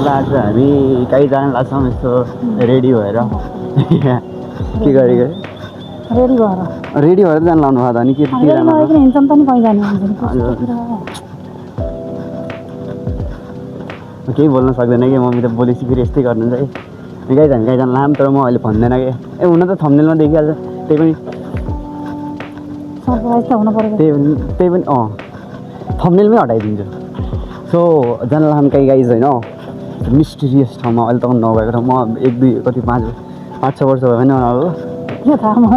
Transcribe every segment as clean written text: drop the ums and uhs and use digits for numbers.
आज हामी कहीँ जान लाग्छौँ यस्तो रेडी भएर के गरेको रेडी भएर जानु लाउनु भयो त अनि के केही बोल्न सक्दैन कि मम्मी त बोलेपछि फेरि यस्तै गर्नुहुन्छ कि कहीँ जानु लाम तर म अहिले भन्दैन कि हुन त थम्बनेलमा देखिहाल्छ त्यही पनि थम्बनेलमै हटाइदिन्छु सो जान लाम कहीँ गाइज होइन मिस्टिरियस ठाउँमा अहिले त नभएको ठाउँमा 1-2 5-6 वर्ष भयो भने नगएको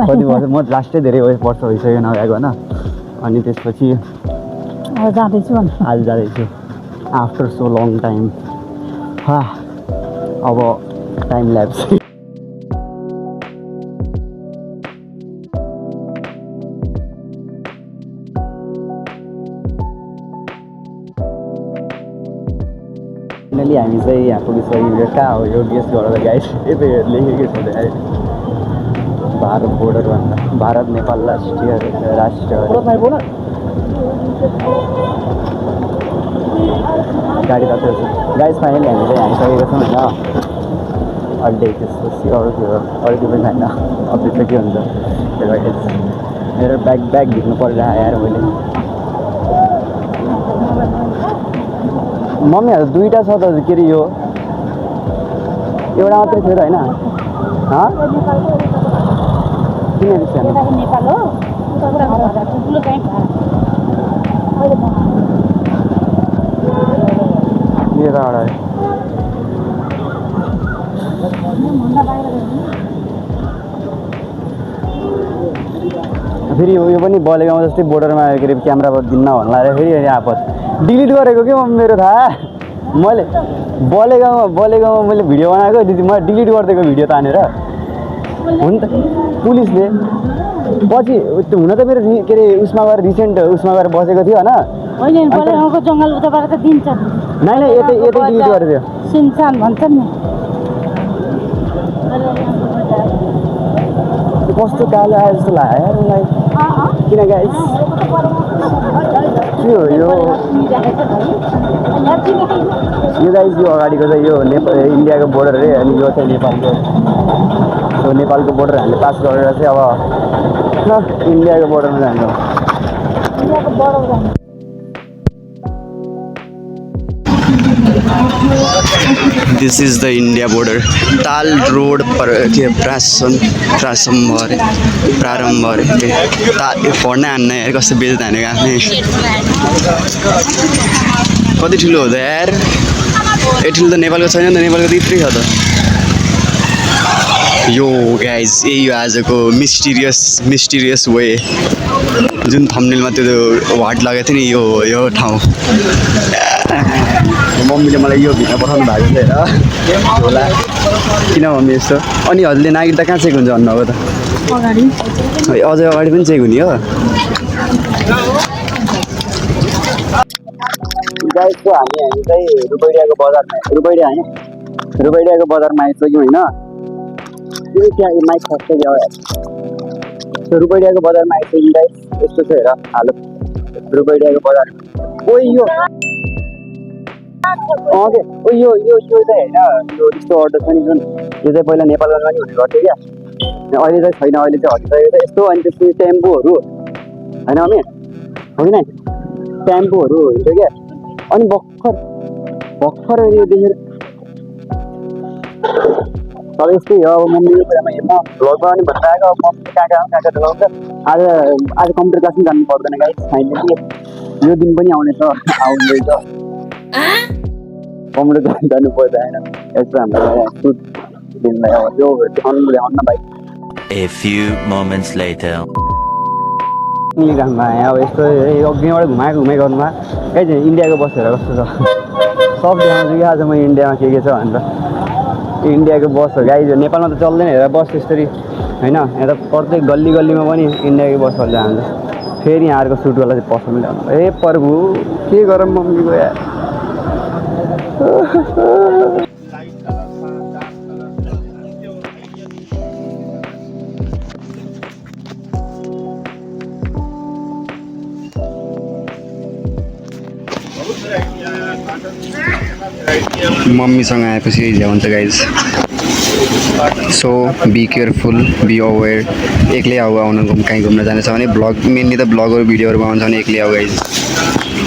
कति वर्ष म लास्टै धेरै वर्ष भइसक्यो नगएको होइन अनि त्यसपछि आज जाँदैछु आफ्टर सो लङ टाइम अब टाइम ल्याप्स फाइनली हामी चाहिँ यहाँ पुगिसक्यो कहाँ हो यो गेस गरेर गाइस यतै लेखेकै छ भारत बोर्डर भन्दा भारत नेपाल राष्ट्रिय गाडी त गाइस फाइनली हामी चाहिँ आइसकेको छौँ होइन अहिले त्यसपछि अरू के पनि छैन अपडेट चाहिँ के हुन्छ मेरो ब्याग भिज्नु परेर आएर मैले मम्मीहरू 2टा छ त के अरे यो एउटा मात्रै थियो त होइन किन नेपाल हो फेरि यो पनि बलेगाउँ जस्तै बोर्डरमा के अरे क्यामेरा दिन्न भन्ला अरे फेरि आपत डिलिट गरेको के मेरो थाहा मैले बलेगाउँमा मैले भिडियो बनाएको दिदी मैले डिलिट गरिदिएको भिडियो तानेर हुन त पुलिसले पछि हुन त मेरो के अरे उसमा गएर रिसेन्ट उसमा गएर बसेको थियो होइन जङ्गल उताबाट त दिन्छ नै यतै डिलिट गरिदियो सिन्सान भन्छ नि कस्तो कालो आयो जस्तो लाग्यो मलाई किन गाइस के हो यो गाइस यो अगाडिको चाहिँ यो इन्डियाको बोर्डर अरे अनि यो चाहिँ नेपालको बोर्डर हामीले पास गरेर चाहिँ अब इन्डियाको बोर्डरमा जान्छौँ this is the India border ताल रोड पर के प्रारम्भ अरे पढ्न हान्न यार कस्तो बेच हानेको आफ्नै कति ठुलो हो त यार ठुलो त नेपालको छैन नि त नेपालको त यत्रै छ त यो गाइज यही हो आजको मिस्टिरियस वे जुन थम्बनेलमा त्यो वार्ड लगाएको थियो नि यो ठाउँ मम्मीले मलाई यो भित्र पठाउनु भएको थियो होला किन मम्मी यस्तो अनि हजुरले नागरिकता कहाँ चेक हुन्छ भन्नुभयो त अझै अगाडि पनि चेक हुने हो गाइसको हामी चाहिँ रुपैडियाको बजारमा आइसक्यौँ होइन यो त्यहाँ माइक खस्दै गयो रुपैडियाको बजारमा आइसक्यौँ गाइस यस्तो छ हेर हालत रुपैडियाको बजार यो चाहिँ होइन यो यस्तो अटो छ नि जुन यो चाहिँ पहिला नेपालमा पनि हुने गर्थ्यो क्या अहिले चाहिँ छैन अहिले चाहिँ हटिसकेको छ यस्तो अनि त्यसपछि टेम्पोहरू होइन मम्मी हो कि नै टेम्पोहरू हुन्छ क्या अनि भर्खर यो देखेर अब यस्तै हो अब मम्मीको कुरामा म भ्लगमा पनि भन्न आएको अब मम्मीले कहाँ चलाउँछ आज कम्प्युटर क्लास पनि जानु पर्दैन गाइस फाइनली यो दिन पनि आउँदैछ कम्प्युटर क्लास जानु पर्दैन यस्तो हामीलाई सुट दिनलाई अब त्यो ल्याउन भाइ A few moments later. घाममा आयो अब यस्तो अघिबाट घुमाइ गर्नुमा कहीँ चाहिँ इन्डियाको बसहरू कस्तो छ सब देखाउँछु कि आज म इन्डियामा के छ भनेर इन्डियाको बस हो गाइज नेपालमा त चल्दैन हेर बस त्यसरी होइन यहाँ त प्रत्येक गल्लीमा पनि इन्डियाको बसहरू जान्छ फेरि यहाँहरूको सुटवाला चाहिँ पसल ल्याउनु ए प्रभु के गरौँ मम्मीको यार मम्मीसँग आएपछि यही हुन्छ guys so be careful be aware एक्लै आउनु कहीँ घुम्न जानेछ भने ब्लग मेनली त ब्लगहरू भिडियोहरूमा आउँछ भने एक्लै आऊ गाइज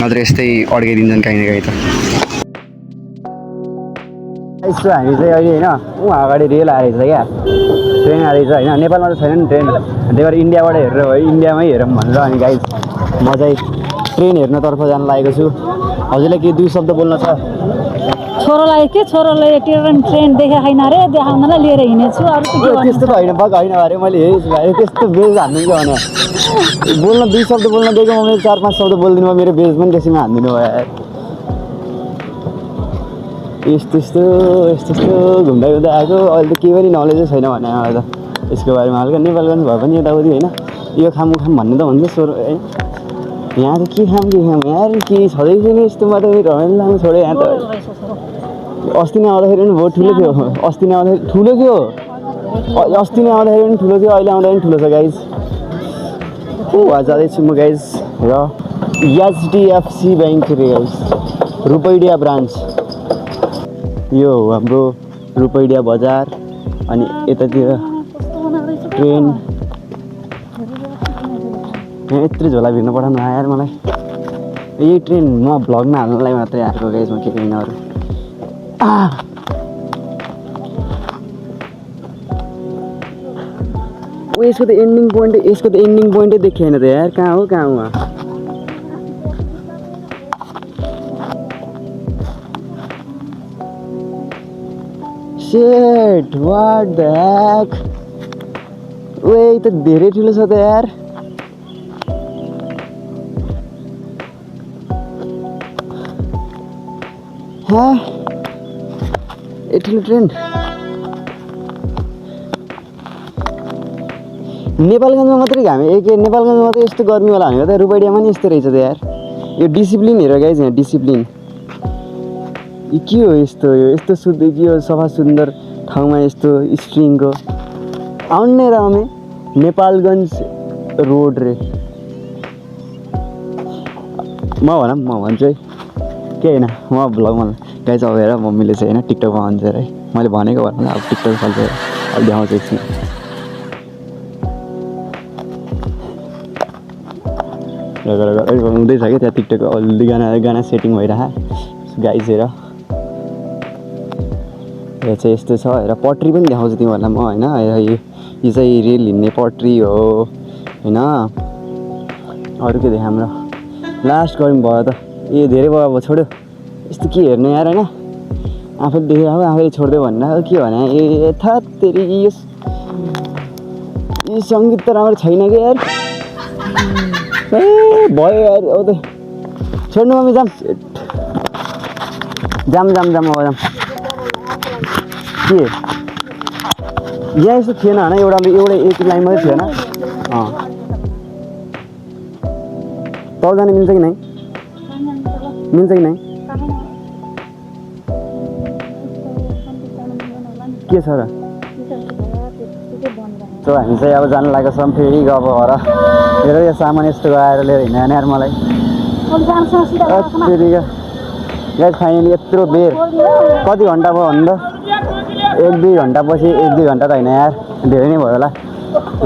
नत्र यस्तै अड्काइदिन्छन् काहीँ न काहीँ त यस्तो हामी चाहिँ अहिले होइन उहाँ अगाडि रेल आएछ क्या ट्रेन आएछ होइन नेपालमा त छैन नि ट्रेन त्यही भएर इन्डियाबाट हेरेर भयो इन्डियामै हेरौँ भनेर अनि गाइज म चाहिँ ट्रेन हेर्नतर्फ जान लागेको छु हजुरलाई के दुई शब्द बोल्न छ छोरोलाई के छोरोले ट्रेन देखे छैन अरे देखाउनलाई लिएर हिँडेछु अरू के त्यस्तो त होइन बग होइन अरे मैले हेरेछु भाइ त्यस्तो बेज हान्नु क्या भने बोल्न दुई शब्द बोल्न दिएको मैले 4-5 शब्द बोलिदिनु भयो मेरो बेज पनि त्यसैमा हानिदिनु भयो यस्तो यस्तो घुम्दा घुम्दा आएको अहिले त केही पनि नलेजै छैन भने मलाई त यसको बारेमा हल्का नेपालगञ्ज भए पनि यताउति होइन यो खाम भन्ने त भन्छ सोर है यहाँ त के खाम यहाँ के छँदै छैन यस्तोमा त रमाइलो लाग्नु छोड्यो यहाँ त अस्ति नै आउँदाखेरि पनि बहुत ठुलो थियो अस्ति नै आउँदाखेरि ठुलो थियो अस्ति नै आउँदाखेरि पनि ठुलो थियो अहिले आउँदा पनि ठुलो छ गाइज जाँदैछु म गाइज र एचडिएफसी ब्याङ्क रे गाइज रुपैडिया ब्रान्च यो हो हाम्रो रुपैडिया बजार अनि यतातिर ट्रेन यहाँ यत्रो झोला भिर्न पठाउनु आयो यार मलाई यही ट्रेन म भ्लगमा हाल्नलाई मात्रै आएको गाइज म के होइन अरू यसको त एन्डिङ पोइन्टै देखिएन त यार कहाँ हो उहाँ सेट वाट द हेक ओए त धेरै ठुलो छ त यार हाँ ठुलो ट्रेन नेपालगञ्जमा मात्रै घाम नेपालगञ्जमा मात्रै यस्तो गर्मीवाला भनेको त रुपैडियामा नि यस्तो रहेछ त यार यो डिसिप्लिन हेर गाइज यहाँ डिसिप्लिन यो के हो यस्तो शुद्ध के हो सफा सुन्दर ठाउँमा यस्तो स्ट्रिङको आउने रमे नेपालगञ्ज रोड रे म भन्छु है के होइन म भ्लगमा गाइज अब हेर मम्मीले चाहिँ होइन टिकटकमा भन्छ अरे मैले भनेको भन्नु अब टिकटक चल्छ अब देखाउँछ एकछिन हुँदैछ क्या त्यहाँ टिकटक अलरेडी गाना सेटिङ भइरहेको गाइज हेर यो चाहिँ यस्तो छ हेर पट्री पनि देखाउँछु तिमीहरूलाई म होइन यो चाहिँ रेल हिँड्ने पट्री हो होइन अरू के देखाऊँ र लास्ट गरौँ भयो त ए धेरै भयो अब छोड्यो यस्तो के हेर्ने यार होइन आफूले देखेर अब आफैले छोड्दै भन्नु के भने ए थेरी यो सङ्गीत त राम्रो छैन क्या यार ए भयो यार अब त छोड्नु मम्मी जाम अब जाम के यहाँ यस्तो थिएन होइन एउटा एक लाइन मात्रै थिएन तल जानु मिल्छ कि नै के छ र सो हामी चाहिँ अब जानु लागेको छौँ फेरि अब घर हेर यो सामान यस्तो आएर लिएर हिँडेन यार मलाई गाइस फाइनली यत्रो बेर कति घन्टा भयो भन्नु त 1-2 घन्टा पछि 1-2 घन्टा त होइन यार धेरै नै भयो होला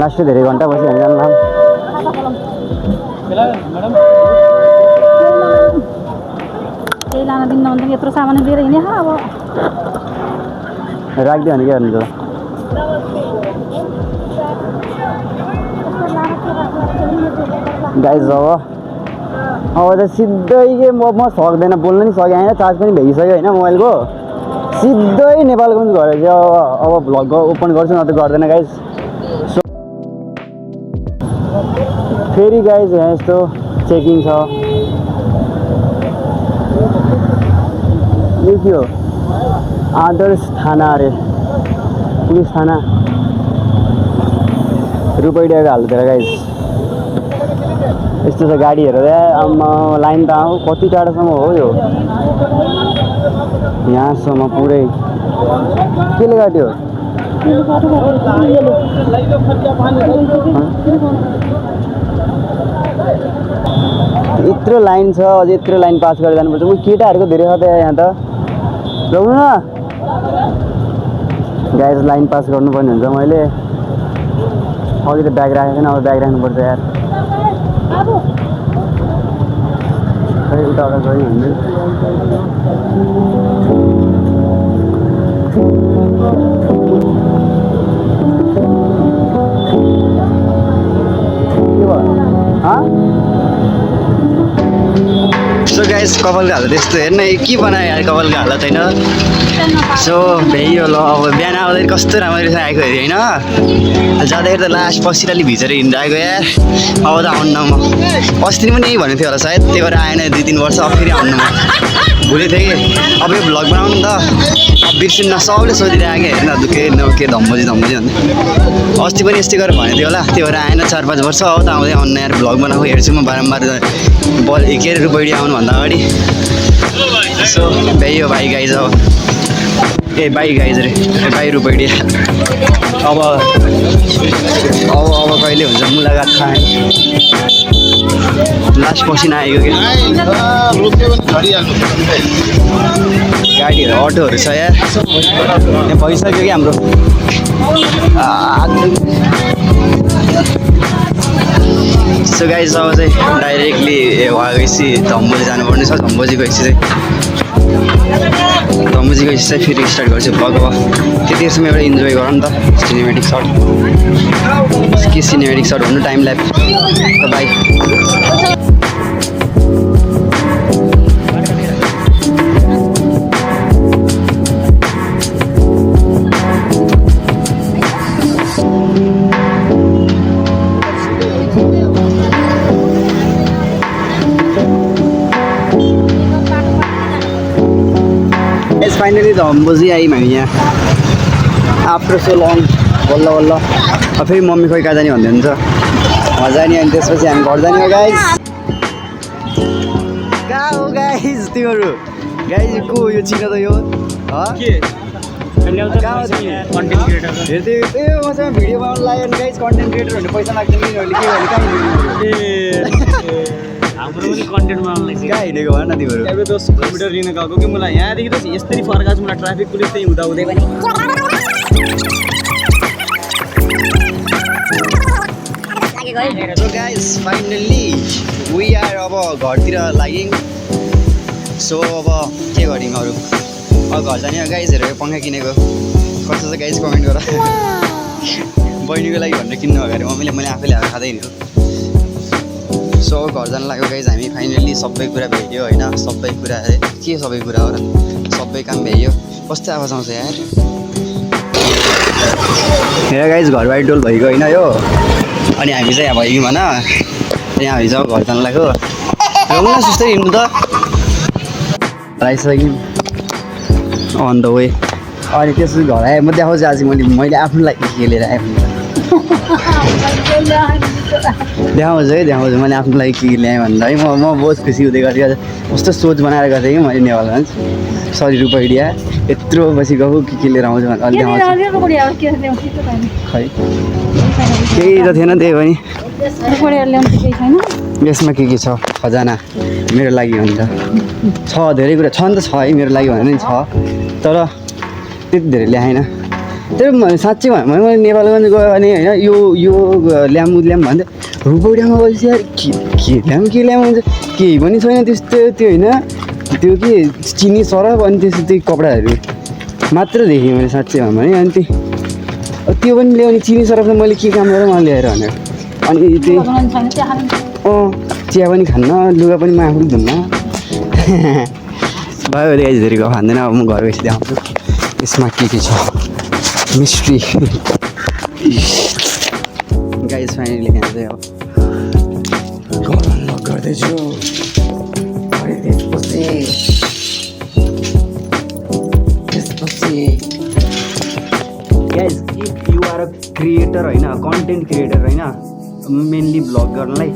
लास्ट धेरै घन्टा पछि हामी जानु लाग्यौँ केही लान दिन्न भने यत्रो सामान लिएर हिँडे अब राखिदियो भने के गर्नु त गाइस अब त सिधै के म सक्दैन बोल्न नि सकेँ होइन चार्ज पनि भइसक्यो होइन मोबाइलको सिधै नेपालगञ्ज गएर चाहिँ अब भ्लग ओपन गर्छु न त गर्दैन गाइस सो फेरि गाइस यहाँ यस्तो चेकिङ छ यो के हो आदर्श थाना अरे पुलिस थाना रुपैडियाको हालतिर गाइस यस्तो छ गाडीहरू आमा लाइन त कति टाढोसम्म हो यो यहाँसम्म पुरै केले काट्यो यत्रो लाइन छ अझै यत्रो लाइन पास गरेर जानुपर्छ म केटाहरूको धेरै छ त यहाँ त जाउँ न गाइस लाइन पास गर्नुपर्ने हुन्छ मैले अघि त ब्याग राखेको छैन अब ब्याग राख्नुपर्छ यार खै उता गयो भने सो गाइस कपालको हालत यस्तो हेर्न के बनायो यार कपालको हालत होइन सो भ्याइयो ल अब बिहान आउँदाखेरि कस्तो राम्ररी आएको हेऱ्यो होइन जाँदाखेरि त लास्ट पसिराले भिजेर हिँडिरहेको यार अब त आउनु म अस्ति पनि यही भनेको थियो होला सायद त्यही भएर आएन 2-3 वर्ष अब फेरि आउनु म भुलेको थिएँ कि अब यो भ्लग बनाउनु नि त अब बिर्सिन्न सबले सोधिरहेको कि हेर्न दुःखे के धम्बोजी भन्दै अस्ति पनि यस्तै गरेर भनेको थियो होला त्यही भएर आएन 4-5 वर्ष अब त आउँदै आउनु यार भ्लग बनाएको हेर्छु म बारम्बार बल के अरे रुपैडी आउनुभन्दा अगाडि सो भ्याइयो भाइ गाइज अब ए भाइ गाइज रे भाइ रुपैडी अब कहिले हुन्छ मुलाकात खाएँ लास्ट पसिना आएको कि गाडीहरू अटोहरू छ यार यहाँ भइसक्यो कि हाम्रो सो गाइज अब चाहिँ डाइरेक्टली गएपछि धम्बोजी जानुपर्ने छ धम्बोजी गएपछि चाहिँ फेरि स्टार्ट गर्छु भ्लग अब त्यतिसम्म एउटा इन्जोय गरौँ नि त सिनेमेटिक सर्ट के सिनेमेटिक सर्ट भन्नु time lap by finally Dhambojhi आयौँ हामी यहाँ आफ्टर सो लङ बल्ल बल्ल अब फेरि मम्मी खोइ कहाँ जाने भन्दै हुन्छ जाने अनि त्यसपछि हामी घर जाने हो गाइज कहाँ हो गाइज तिमीहरू गाइज को यो चिन त यो मसँग भिडियो बनाउनु लाग्यो भने गाइज कन्टेन्ट क्रिएटर भने पैसा लाग्दैन तिमीहरूले के भने कहाँ हाम्रो पनि कन्टेन्ट बनाउनु लाग्छ कहाँ हिँडेको भन न तिमीहरू 10 किलोमिटर लिन गएको कि मलाई यहाँदेखि त यस्तरी फर्काएको छु मलाई ट्राफिक पुलिस त्यही हुँदा हुँदै पनि So guys, finally we are अब घरतिर लाग्यौँ सो अब के गऱ्यौँ अरू अब घर जाने गाइजहरू पङ्खा किनेको कस्तो छ गाइज कमेन्ट गर बहिनीको लागि भनेर किन्नु अगाडि मम्मीले मैले आफैले हालेर खाँदै हिँड्यो सो घर जान लाग्यो गाइज हामी फाइनल्ली सबै कुरा भ्याइयो होइन सबै कुरा के सबै कुरा हो र सबै काम भ्याइयो कस्तो आवाज आउँछ यार हेर गाइज घरबाटै डोल भइगयो होइन यो अनि हामी चाहिँ यहाँ भइगयौँ भन यहाँ हामी जब घर जान लाग्यो रौँ न सुस्तै हिँड्नु त आइसक्यौँ अन द वे अनि त्यसपछि घर आएँ म देखाउँछु आज मैले आफ्नो लागि के लिएर आएँ देखाउँछु मैले आफ्नो लागि के ल्याएँ भनेर है म बहुत खुसी हुँदै गर्थेँ कस्तो सोच बनाएर गर्थेँ कि मैले नेपालमा सरी रुपैडिया यत्रो पछि गएको के लिएर आउँछु भने अलि देखाउँछु खै केही त थिएन त्यही हो नि यसमा के छ खजाना मेरो लागि हुन्छ छ धेरै कुरा छ नि त छ है मेरो लागि भने नि छ तर त्यति धेरै ल्याएन त्यही साँच्चै भयो मैले नेपालगञ्ज गयो भने होइन यो ल्याम भन्दै रुपौडियामा गएपछि यार के ल्याम हुन्छ केही पनि छैन त्यस्तो त्यो होइन त्यो के चिनी सरफ अनि त्यस्तो त्यो कपडाहरू मात्र देखेँ मैले साँच्चै भयो भने अनि त्यो पनि ल्याउने चिनी सरफ त मैले के काम गरेँ मलाई ल्याएर भनेर अनि त्यही चिया पनि खान्न लुगा पनि म आफूले धुन्न भयो गाइज धेरै गफ खाँदैन अब म घर गएपछि देखाउँछु यसमा के छ मिस्ट्री गाइज फाइनली यहाँ चाहिँ अब घर अनलक गर्दैछु त्यसपछि guys if you are a creator होइन कन्टेन्ट क्रिएटर होइन मेनली भ्लग गर्नलाई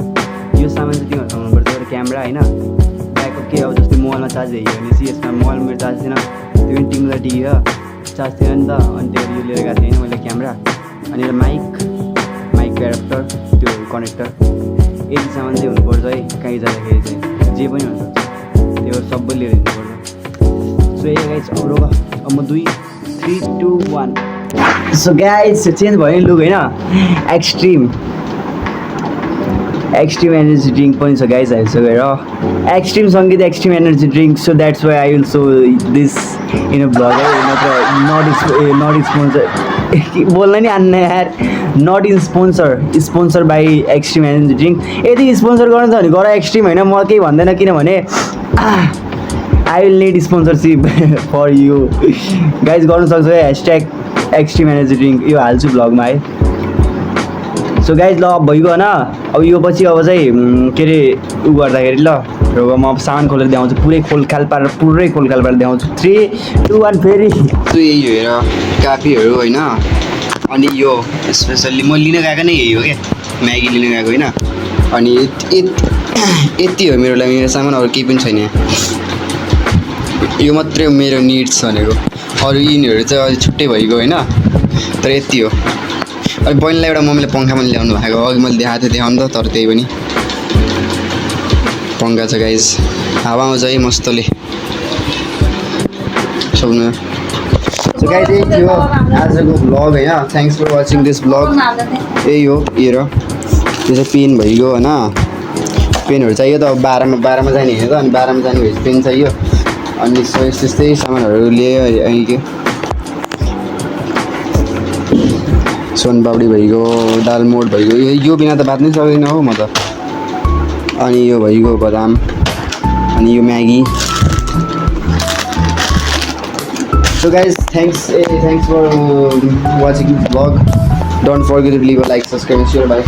यो सामान चाहिँ तिमीहरूसँग हुनुपर्छ एउटा क्यामेरा होइन ब्याकअप के अब जस्तै मोबाइलमा चार्ज हेऱ्यो भने यसमा मोबाइलमा चार्ज छैन त्यो पनि तिमीलाई दियो चार्ज थिएन नि त अनि त्यो यो लिएर गएको थिएँ मैले क्यामेरा अनि एउटा माइक एडाप्टर त्यो कनेक्टर यतिसम्म चाहिँ हुनुपर्छ है कहीँ जाँदाखेरि चाहिँ जे पनि हुनसक्छ त्यो सबै लिएर हिँड्नुपर्छ सो यही गाइज अब रोग अब म 2 3 2 1 सो गाइज चेन्ज भयो नि लुक होइन एक्सट्रिम एनर्जी ड्रिङ्क पनि छ गाइज हालिसकेर एक्सट्रिम सङ्गीत extreme energy drink so that's why I will show this in a blog है नत्र नट स्पोन्सर बोल्न नि आन्न यार not in sponsor by extreme energy drink यदि स्पोन्सर गर्नु छ भने गर एक्सट्रिम होइन म केही भन्दैन किनभने I will need sponsorship for you guys गर्नु सक्छ है ह्यासट्याग एक्सट्रिम एनर्जी ड्रिङ्क यो हाल्छु ब्लगमा है सो गाइज ल अब भइगयो होइन अब यो पछि अब चाहिँ के अरे उ गर्दाखेरि ल र म अब सामान खोलेर देखाउँछु पुरै खोलखाल पारेर देखाउँछु 3 2 1 फेरि सो यही हो हेर काफीहरू होइन अनि यो स्पेसल्ली म लिन गएको नै यही हो क्या म्यागी लिन गएको होइन अनि यति हो मेरो लागि मेरो सामान अरू केही पनि छैन यो मात्रै मेरो निड्स भनेको अरू यिनीहरू चाहिँ अलिक छुट्टै भइगयो होइन तर यति हो अनि बहिनीलाई एउटा मम्मीले पङ्खा पनि ल्याउनु भएको अघि मैले देखाएको थिएँ देखाउनु त तर त्यही पनि पङ्खा छ गाइज हावा आउँछ है मस्तले सुन्नु सो गाइज यही थियो आजको भ्लग होइन thanks for watching this vlog यही हो हेर यो चाहिँ पेन भइगयो होइन पेनहरू चाहियो त अब 12मा जाने होइन त अनि 12मा जाने भएपछि पेन चाहियो अनि त्यस्तै सामानहरू ल्यायो अनि के सोनपापडी भइगयो दाल मोड भइगयो यो बिना त बाँच्नै सक्दैन हो म त अनि यो भइगयो बदाम अनि यो Maggi so guys thanks for watching this vlog don't forget to leave a like subscribe share by